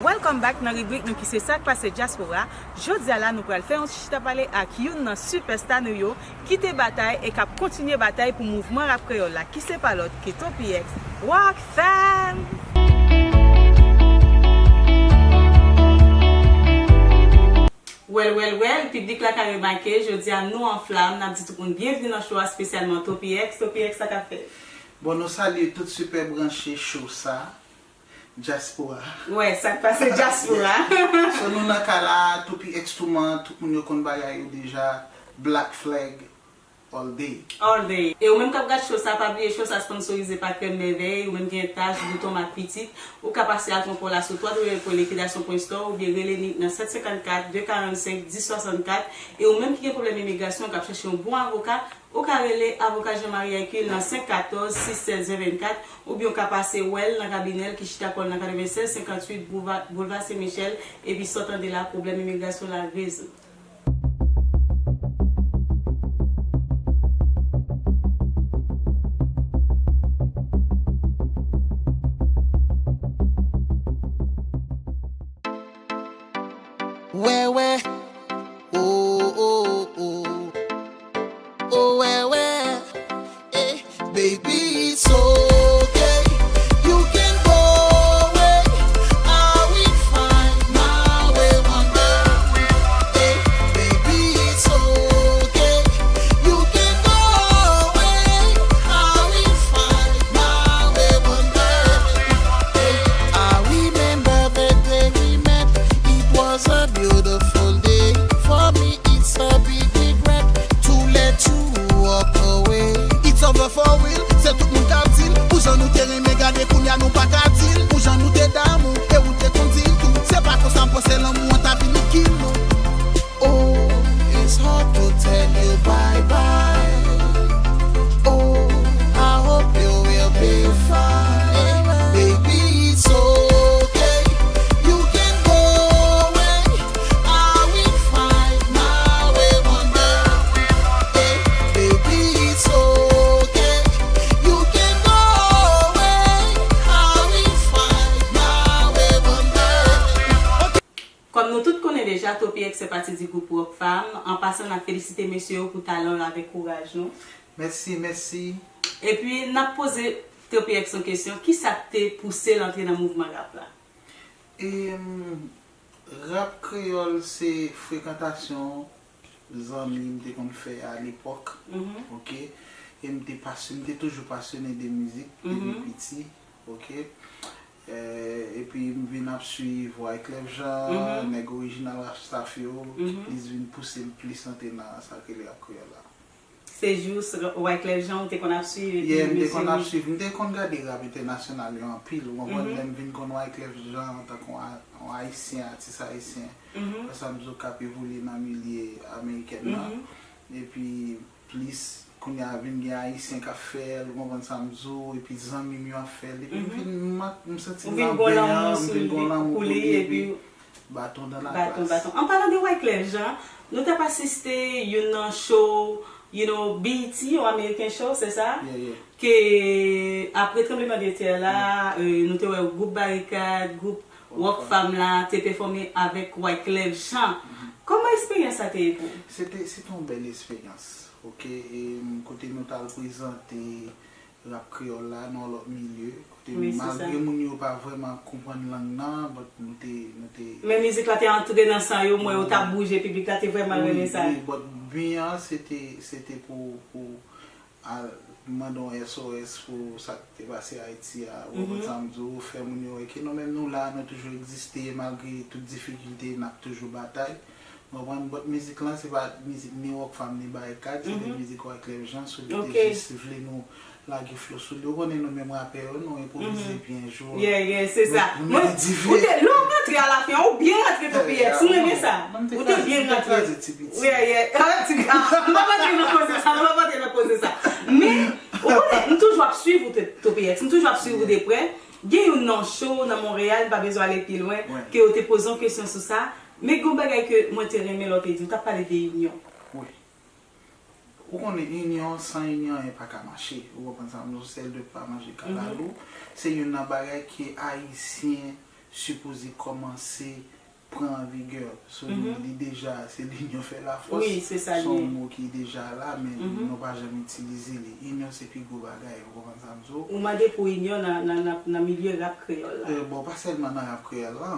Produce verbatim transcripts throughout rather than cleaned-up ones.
Welcome back nan ribrik nou ki se Sa k Pase Dyaspora. Jodi a la, nou pral fè yon ti chita pale ak youn nan sipèsta nou yo ki te batay e k ap kontinye batay pou mouvman rap kreyòl la, ki se pa lòt ke Toppy X, Rockfam! Well, well, well, piblik la ka remake, jodi a nou an flam, n ap di tout moun byenvni nan show a, espesyalman Toppy X. Toppy X, sa k ap fèt? Bon, nou salye tout sipè branche show sa. Dyaspora. Wè, sa k pase dyaspora. So, nou nan kay la, Toppy X Toumant, tout moun yo konn bagay yo deja, Black Flag, all day. All day. E ou menm k ap gad show sa, pa bliye show sa sponsorize pa Krèm Mèvèy, ou menm gen tach, bouton, mak pitit, ou ka pase al pran pa w la sou w w w pwen likidasyon pwen store oubyen rele Nick nan sèt senkannkat, de karannsenk, dis swasannkat. E ou menm ki gen pwoblèm imigrasyon, k ap chèche yon bon avoka, ou ka rele avoka Jean Marie Hercule nan senk katòz, sis sèz, ven vennkat, oubyen ou ka pase wè l nan kabinè l ki chita kò l nan katrevennsèz senkantuit Boulva-, Boulevard Saint Michel, epi sa w tande la, pwoblèm imigrasyon la rezoud. Wè, wè. Oh, oh, oh. Oh, wè, wè. Eh, baby, it's okay. You can go away. I will find my way one day. Eh, baby, it's okay. You can go away. I will find my way one day. Eh, I remember the day we met. It was a beautiful day for me. It's a big regret to let you walk away. It's over for real, se tout moun k ap di l. Pou jan nou te renmen gade, kounye a nou pa ka di l. Pou jan nou te damou, e ou te konn di l tou. Se pa konsa m panse lanmou an ta vini kill nou. Oh, it's hard to tell you bye bye. Oh, I hope you will be fine. Baby, it's okay. You can go away. I will find my way one day. Hey, baby, it's okay. You can go away. I will find my way one day. Kòm nou tout konnen deja, Toppy X fè pati di gwoup Rockfam. An pasan, n ap felisite mesye yo pou talan yo avèk kouraj nou. Mèsi, mèsi. Epi, n ap poze Toppy X yon kesyon, kisa k te pouse l antre nan mouvman rap la? E, m, rap kreyòl se frekantasyon zanmi m te konn fè a lepòk, oke? E m te pasy-, m te toujou pasyone de mizik depi piti, oke? Eh, epi m vin ap swiv Wyclef Jean, nèg orijinal Rap Staff yo, ki plis vin pouse m plis antre nan sa k rele rap kreyòl la. Se jis Wyclef Jean ou te konn ap swiv, epi... Yeah, m te konn ap swiv, m te konn gade rap entènasyonal yo anpil, ou konprann, lè m vin konn Wyclef Jean antanke yon a-, yon ayisyen, atis ayisyen, konsa m zo k ap evolye nan milye amerikèn nan. Epi plis, kounye a vin gen ayisyen k ap fè l, ou konprann sa m zo, epi zanmi m yo ap fè l, epi m vin, m, m santi m nan ben an, m vin gon lanmou pou li, epi baton dans la glace. Baton, baton. An palan de Wyclef Jean, nou t ap asiste youn nan show, you know, B E T, yon American show, se sa? Yeah, yeah. Ke apre tranblemanntè la, euh, nou te wè gwoup Barikad, gwoup Rockfam la te pèfòme avèk Wyclef Jean. Kòman eksperyans sa te ye pou ou? Se te, se te yon bèl eksperyans, oke? E, m, kote nou t al prezante rap kreyòl la nan yon lòt milye, kote malgre moun yo pa vrèman konprann lang nan, but nou te, nou te... Men mizik la te antre nan san yo, m wè yo t ap bouje, piblik la te vrèman renmen sa. Wi, wi, but bi an, se te, se te pou, pou al mande yon S O S pou sa k te pase Ayiti a, ou konprann sa m di w, fè moun yo wè ke nou menm nou la, nou toujou egziste, malgre tout difikilte, n ap toujou batay. Ou konprann? But mizik lan, se pa mizik ni Rockfam, ni Barikad, se te mizik Wyclef Jean, so li te jis vle nou lage flo sou li. Ou konnen nou menm rapè yo, nou enpwovize, epi yon jou, yeah, yeah, se sa. Nou, nou mete dife. Ou te, lè w rantre a la fin, ou byen rantre, Toppy X, m renmen sa. Ou te byen rantre. Yeah, yeah. Ah, ti, ah, m p ap rantre nan koze sa, m p ap rantre nan koze sa. Men, ou konnen, m toujou ap swiv ou, Toppy X, m toujou ap swiv ou de prè. Gen youn nan show nan Monreyal, m pa bezwen ale pi lwen, ke yo te poze yon kesyon sou sa. Men gen yon bagay ke mwen te renmen lè w te di, w t ap pale de inyon. Wi. Ou konnen inyon, san inyon, anyen pa ka mache. Ou konprann sa m di w, sèl dwèt pa manje kalalou. Se youn nan bagay ke Ayisyen sipoze kòmanse pran vigè. So, li, li deja, se linyon fè lafòs. Wi, se sa li ye. Se yon mo ki deja la, men nou pa janm itilize li. Inyon se pi gwo bagay, ou konprann sa m di w? Ou mande pou inyon nan, nan, nan, nan milye rap kreyòl la. Eh, bon, pa sèlman nan rap kreyòl la.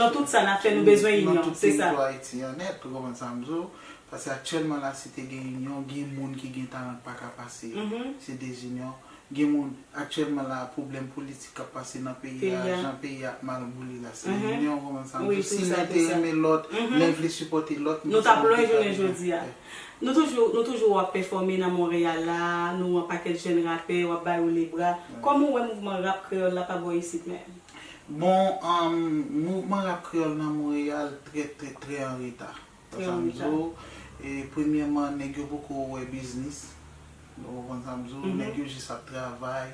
Nan tout sa n ap fè, nou bezwen inyon, se sa. Nan tout teritwa Ayiti an nèt, ou konprann sa m di w? Paske aktyèlman la, si te gen inyon, gen moun ki gen talan k pa ka pase se dezinyon. Gen moun, aktyèlman la, pwoblèm politik k ap pase nan peyi a, jan peyi a ap mal boule la, se inyon, ou konprann sa m di w? Si len te renmen lòt, len vle sipòte lòt, nou t ap lwen jounen jodi a. Nou toujou, nou toujou w ap pèfòme nan Monreyal la, nou yon pakèt jèn rapè, w ap ba yo lebra. Kòman w wè mouvman rap kreyòl la pa bò isit menm? Bon, um, mouvman rap kreyòl nan Monreyal trè, trè, trè an reta. Trè an reta. Sa m di w, e, premyèman, nèg yo poko wè biznis. Ou konprann sa m di w? Nèg yo jis ap travay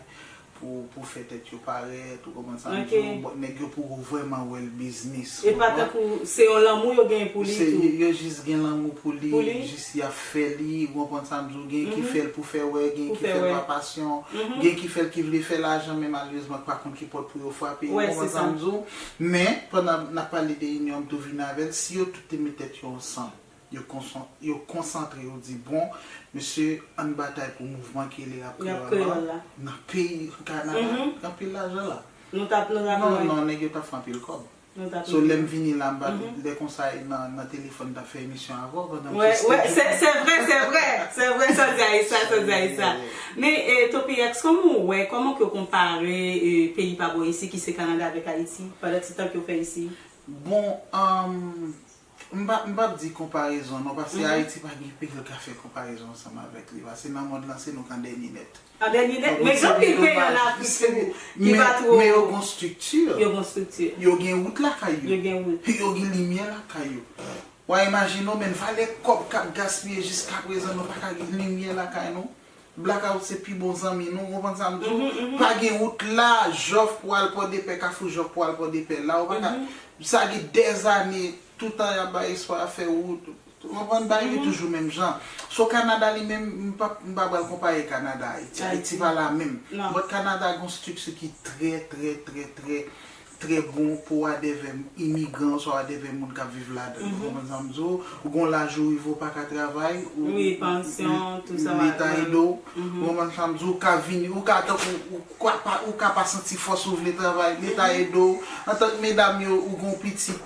pou, pou fè tèt yo parèt, ou konprann sa m di w? Bon, nèg yo poko vrèman wè l biznis, ou konprann? E pa tankou se yon lanmou yo genyen pou li tou. Yo, yo jis gen lanmou pou li, jis y ap fè li, ou konprann sa m di w? Gen ki fè l pou fè wè, gen ki fè l pa pasyon, gen ki fè l ki vle fè lajan, men malerezman k pa konn ki pòt pou yo frape, ou konprann sa m di w? Men, pandan n ap pale de inyon, m tou vin avè l, si yo tout te met tèt yo ansanm, yo konsan-, yo konsantre, yo di, "Bon, mesye, ann batay pou mouvman ki rele rap kreyòl la nan peyi Kanada, gen anpil lajan la." Nou t ap, nou t ap lwen. Non, non, nèg yo t ap fè anpil kòb. Nou t ap lwen. So, lè m vini la, m pa, lè konsa, nan, nan telefòn, m t ap fè emisyon avè w pandan m sou stage. Wè, se, se vre, se vre. Se vre, sa w di a, e sa, sa w di a, e sa. Men, e, Topirex, kòman w wè, kòman ke w konpare, e, peyi pa bò isi, ki se Kanada, avèk Ayiti, pandan ti tan ke w fè isi? Bon, um, M pa, m p ap di konparezon non, paske Ayiti pa gen peyi l ka fè konparezon ansanm avèk li, paske nan mond lan se nou k an dènye nèt. An dènye nèt, men gen anpil peyi an Afrik tou ki pa two. Men yo gon estrikti. Yo gon estrikti. Yo gen wout lakay yo. Yo gen wout. Yo gen limyè lakay yo. W a imajine w menm valè kòb k ap gaspiye jiskaprezan, nou pa ka gen limyè lakay nou. Blackout se pi bon zanmi nou, ou konprann sa m di w? Pa gen wout la, Jòf pou al Pòdepè, Kafou Jòf pou al Pòdepè la, ou pa ka, sa gen dèzane, toutan y ap bay espwa fè wout, ou konprann, bagay yo toujou menm jan. So Kanada li menm, m pa, m pa pral konpare Kanada Ayiti, Ayiti pa la menm. But Kanada gon estrikti ki trè, trè, trè, trè trè bon pou wadèvè imigran oswa wadèvè moun k ap viv ladan l. Ou konprann sa m di w? Ou gon laj ou rive ou pa ka travay, ou, wi, pansyon, tou sa, leta ede w. Ou konprann sa m di w? Ou ka vini, ou ka tankou, ou ka pa, ou ka pa santi fòs ou vle travay, leta ede w. Antank medam yo, ou gon pitit,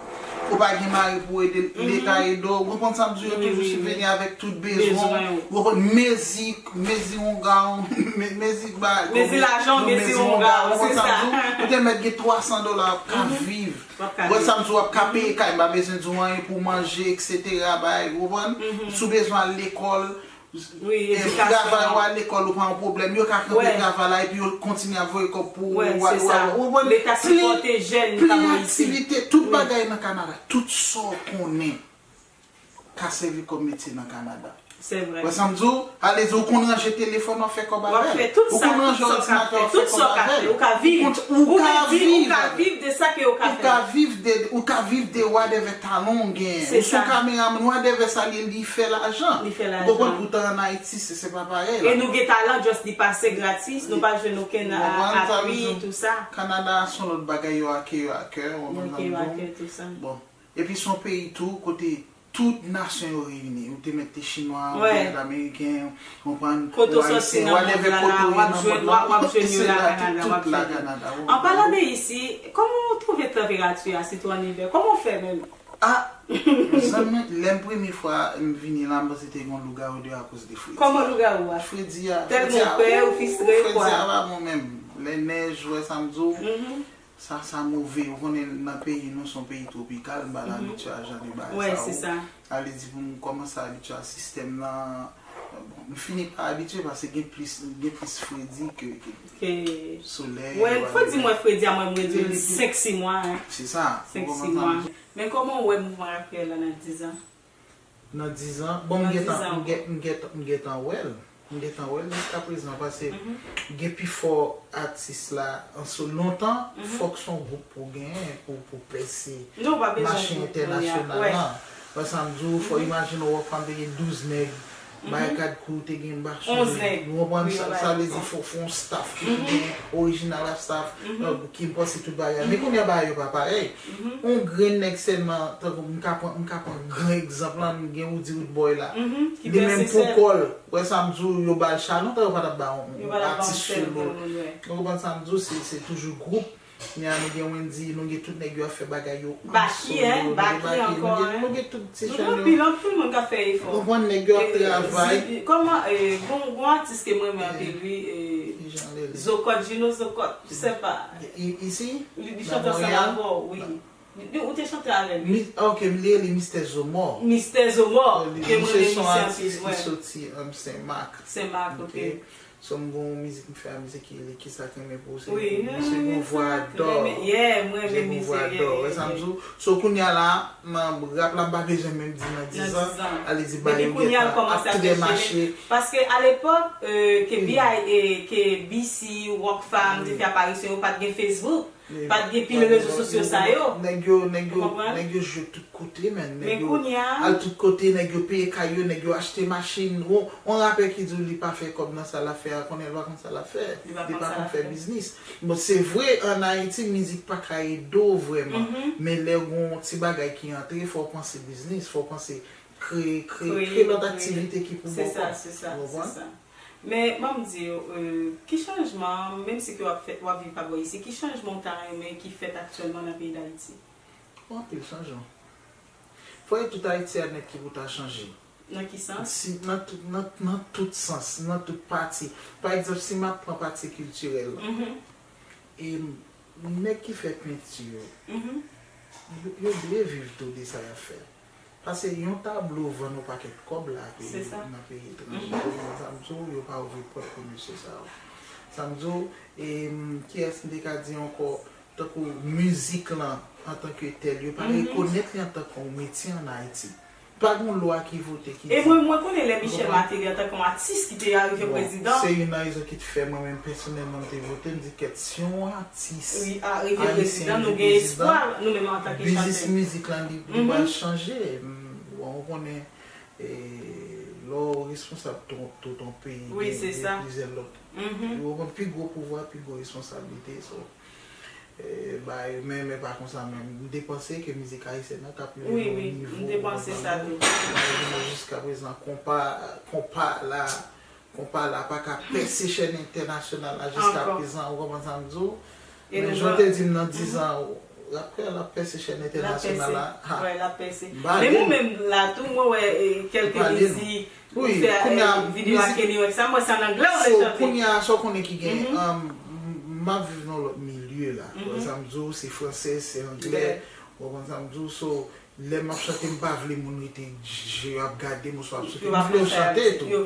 ou pa gen mari pou ede l, leta ede w. Ou konprann sa m di w? Yo toujou sibveni avèk tout bezwen w. Ou konprann? Mezi, mezi wonga w, me-, mezi ba, mezi lajan w, mezi wonga w, se sa. Ou te mèt gen twa san dola, ka viv. Wè sa m di w, w ap ka peye kay, m pa bezwen di w anyen pou manje, etsetera, bagay, ou konprann? Si w bezwen al lekòl, wi, edikasyon, travay ou al lekòl ou pa yon pwoblèm, yo ka kanpe travay la epi yo kontinye ap voye kòb pou ou, ou konprann? Leta sipòte jèn, plen aktivite, tout bagay nan Kanada, tout sa w konnen ka sèvi kòm metye nan Kanada. Se vre. Wè sa m di w? Ale di w konn ranje telefòn, w ap fè kòb avè l. W ap fè tout sa, tout sa w ka fè, tout sa w ka fè. Ou ka viv. Ou ka viv, ou ka viv de sa ke yo ka fè. Ou ka viv de, ou ka viv de wadèvè talan w genyen. Ou se yon kameramann, wadèvè sa li ye, li fè lajan. Li fè lajan. Ou konprann? Poutan ann Ayiti, se, se pa parèy la. E nou gen talan, just li pase gratis, nou pa jwenn okenn apui, tou sa. Kanada se yon lòt bagay, yo akeyi yo a kè, ou konprann sa m di w? Yo akeyi yo a kè, tou sa. Bon. Epi se yon peyi tou, kote tout nasyon yo reyini. Ou te mèt te chinwa, ou te mèt ameriken, ou konprann, ou ayisyen, wadèvè kote w ye nan mond lan, se la ki tout la Kanada, ou konprann? An palan de isi, kòman w twouve tanperati a, sitou an ivè? Kòman w fè menm? Ah, zanmi, lè m premye fwa m vini la, m panse te gen yon lougawou deyò akoz de fredi a. Kòman lougawou a? Fredi a, fredi a, ou, fredi a pa bon menm. Lè nèj, ou wè sa m di w? Sa, sa move. Ou konnen nan peyi nou, se yon peyi twopikal, m pa t abitye a jan de bagay sa yo. Ale di pou m kòmanse abitye a sistèm nan, bon, m fini pa abitye paske gen plis, gen plis fredi ke, ke solèy. Wè, fò di mwen fredi a, mwen, m redui l senk, sis mwa, hein. Se sa. Senk, sis mwa. Men kòman w wè mouvman rap kreyòl la nan dizan? Nan dizan, bon, m gentan, m gen-, m gentan, m gentan wè l. M gentan wè l jiskaprezan, paske gen pifò atis la, an so lontan, fòk se yon gwoup pou w genyen, pou, pou pèse mache entènasyonal la. Wè sa m di w, fò imajine w, w ap peye douz nèg, Barikad Crew te gen Basonnen. Ou konprann sa, sa vle di fò, fò yon staff ki te gen orijinal ak staff, euh, ki panse tout bagay. Men kounye a bagay yo pa parèy. Yon grenn nèg sèlman, tankou m ka pran, m ka pran gran egzanp la, m gen Roody Roodboy la. Li menm pou kò l, wè sa m di w, yo ba l chalon, tan yo pa t ap ba yon atis solo. Ou konprann sa m di w, se, se toujou gwoup. Kounye a nou gen Wendy, nou gen tout nèg yo ap fè bagay yo an solo, nou gen Baky, nou gen, nou gen tout ti jèn yo. Anpil, anpil moun k ap fè efò. Konprann nèg yo ap travay. Kòman, gon, gon atis ke mwen renmen anpil wi, Zokòt, Gino Zokòt, je sais pas. Isi? Li, li chante ansanm avè w, wi. Li, li, ou te chante avè l, wi. Ok, li rele Mistè Zomò. Mistè Zomò, ke mwen renmen misye anpil, wi. Misye se yon atis ki soti, um, Sen Mak. Sen Mak, ok. So m gon mizik m fè a misye ki rele Kisa k renmen pou ou, se misye gon vwa dò. Yeah, mwen renmen misye, yeah, yeah. Wè sa m di w? So kounye a la, nan rap la m pa bezwen menm di nan dizan, ale di bagay yo gentan ap trè mache. Paske alepòk, euh, ke B I A, ke B C, Rockfam te fè aparisyon, yo pa t gen Facebook. Pa t gen pil rezo sosyo sa yo. Nèg yo, nèg yo, nèg yo jwe tout kote, man. Nèg yo al tout kote, nèg yo peye kay yo, nèg yo achte machin. Yon, yon rapè ki di w li pa fè kòb nan sa l ap fè a, konnen l pa konn sa l ap fè. Li pa konn fè biznis. Bon, se vre, ann Ayiti, mizik pa ka ede w vrèman. Men lè gon ti bagay ki antre, fò w panse biznis, fò w panse kreye, kreye, kreye lòt aktivite ki pou bò kò. Se sa, se sa, se sa. Men, ban m di w, euh, ki chanjman, menm si ke w ap fè, w ap viv pa bò isi, ki chanjman w ta renmen ki fèt aktyèlman nan peyi Dayiti? Anpil chanjman. Fò e tout Ayiti a nèt ki pou ta chanje. Nan ki sans? Si, nan tout, nan, nan tout sans, nan tout pati. Pa egzanp, si m ap pran pati kiltirèl la, e nèg ki fè penti yo, yo, yo dwe viv tou de sa y ap fè. Paske yon tablo vann yon pakèt kòb la peyi, nan peyi etranje. Sa m di w, yo pa ouvri pòt pou mesye sa yo. Sa m di w, e, m, kiyès m te ka di ankò, tankou mizik lan antanke tèl, yo pa rekonèt li antanke yon metye ann Ayiti. Pa gen lwa ki vote ki di. E mwen, mwen konnen lè Michel Martelly antanke yon atis ki te arive prezidan. Se youn nan rezon ki t fè mwen menm pèsonèlman m te vote, m di kèt si yon atis ayisyen vin prezidan, nou gen espwa, nou menm antanke chantè. Biznis mizik lan li, li pral chanje. M, bon, ou konnen, e, lè w responsab tout, tout yon peyi, gen, gen plizyè lòt. Ou konn pi gwo pouvwa, pi gwo responsablite, so. E, bay, men, men pa konsa menm. M te panse ke mizik ayisyèn nan t ap rive nan yon nivo, ou konprann sa m di w? Malere, jiskaprezan, konpa, konpa la, konpa la pa ka pèse chèn entènasyonal la jiskaprezan, ou konprann sa m di w? Men jan w te di m nan dizan, rapè a l ap pèse chèn entènasyonal la, ha, m pa di w. Men ou menm la tou, mwen wè, e, kèlke mizik, Wi, kounye a, videyo a Kenny West sa, mwen se an anglè ou vle chante. So, kounye a, sa w konnen ki gen, um, m, m ap viv nan lòt milye la. Ou konn sa m di w, se fransè, se anglè. Ou konn sa m di w, so, lè m ap chante, m pa vle moun rete je yo ap gade m, oswa ap sote. M vle yo chante tou. M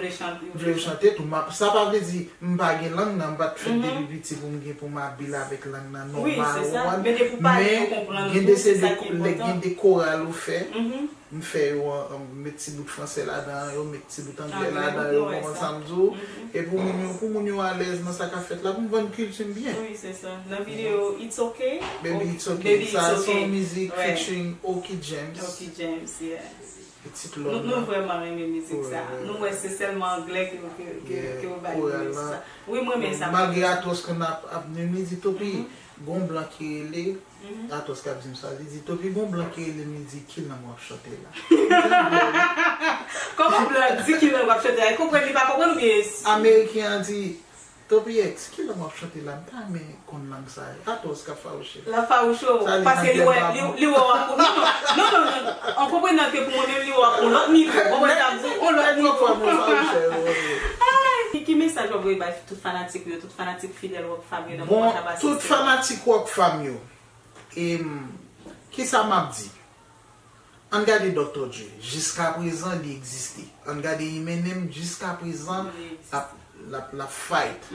vle yo chante tou. M ap, sa pa vle di m pa gen lang nan, m pa t fèt depi piti pou m gen, pou m abil avèk lang nan nòmal, ou konprann? Men gen de se de, lè gen de koral ou fè, m fè yo an, an, m met ti bout fransè ladan yo, met ti bout anglè ladan yo, ou konprann sa m di w? E pou moun yo, pou moun yo alèz nan sa k ap fèt la, pou m vann kilti m byen. Wi, se sa. Nan videyo It's Okay, Baby It's Okay, sa se yon mizik featuring Oky James. Oky James, yeah. Pitit lòm nan. Nou vrèman renmen mizik sa. Nou wè se sèlman anglè ke, ke, ke yo bay nou sa. Wi, mwen renmen sa. Malgre Atwòs konn ap, ap, li di Topi, gon blan ki rele, Atwòs k ap di m sa, li di, Topi, gon blan ki rele m, li di, ki lang w ap chante la? Kòman blan di ki lang w ap chante la? Li konprann, li pa konprann oubyen? Ameriken an di, Topi X, ki lang w ap chante la? M ta renmen konn lang sa a. Atwòs k ap fawouche. L ap fawouche w, paske li wè, li, li wè w ap, non, non, non, non, an konprenan ke pou mwen menm, li wè w ap yon lòt nivo, w konprann sa m di w, yon lòt nivo. Ay, ki, ki mesaj w ap voye bay tout fanatik ou yo, tout fanatik fidèl Rockfam yo nan moman n ap asiste a? Bon, tout fanatik Rockfam yo, e, m, kisa m ap di? Ann gade Doktè Dre, jiskaprezan li egziste. Ann gade Eminem, jiskaprezan l ap, l ap, l ap fight.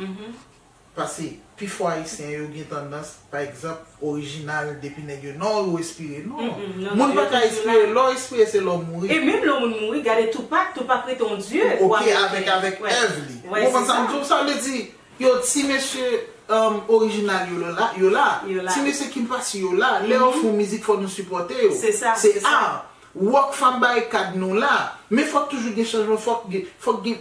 Paske pifò Ayisyen yo gen tandans, pa egzanp, orijinal, depi nèg yo, non, yo respire. Non. Moun pa ka respire, lè w respire, se lè w mouri. E menm lè yon moun mouri, gade Tupac, Tupac rete yon dye. Ou oke avèk, avèk èv li. Ou konprann sa m di w? Sa vle di, yo, ti mesye, um, orijinal yo la, yo la. Ti mesye ki pase yo la. Lè yo fè yon mizik, fò nou sipòte yo. Se sa, se sa. Rockfam barikad nou la, men fòk toujou gen chanjman, fòk gen, fòk gen,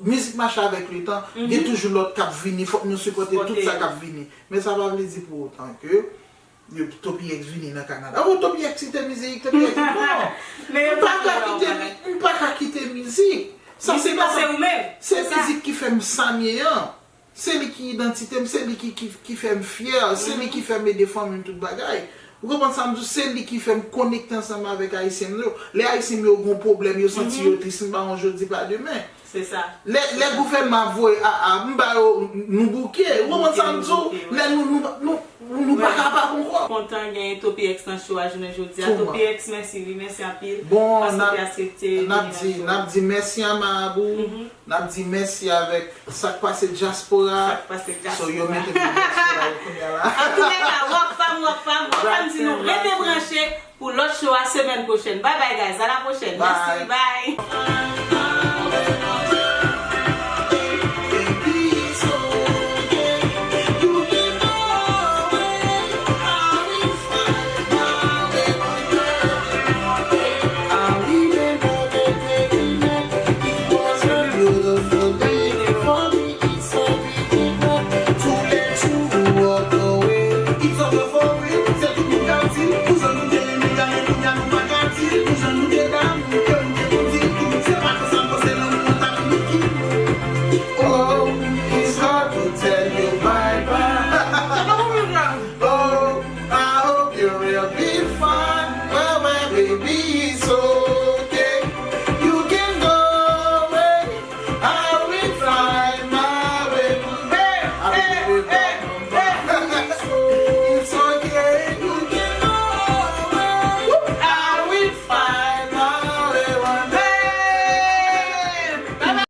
mizik mache avèk letan, gen toujou lòt k ap vini, fòk nou sipòte tout sa k ap vini. Men sa pa vle di pou otan ke Topi X vini nan Kanada. Oh, Topi X kite mizik, Topi X, non. M pa ka kite, m pa ka kite mizik. Sa se pa, se mizik ki fè m sa m ye an. Se li ki idantite m, se li ki, ki, ki fè m fyè, se li ki fè m ede fanmi m tout bagay. Ou konprann sa m di w? Se li ki fè m konekte ansanm avèk Ayisyen m yo. Lè Ayisyen m yo gon pwoblèm, yo santi yo tris, m ba yon jodi pa demen. Se sa. Lè, lè gouvènman ap voye a, a, m ba yo, nou bouke. Ou konprann sa m di w? Lè nou, nou, nou, nou pa kapab ankò. Kontan gen Topi X nan show a jounen jodi a. Topi X, mèsi wi, mèsi anpil. Bon, paske w te aksepte vini nan show a. N ap di mèsi a Marabou. N ap di mèsi avèk sa k pase dyaspora. Sa k pase dyaspora. So, yo mete pou dyaspora yo kounye a la. Antouleka, Rockfam, Rockfam, Rockfam di nou rete branche pou lòt show a semèn pwochèn. Bye bye, guys. À la prochaine. Merci. Bye.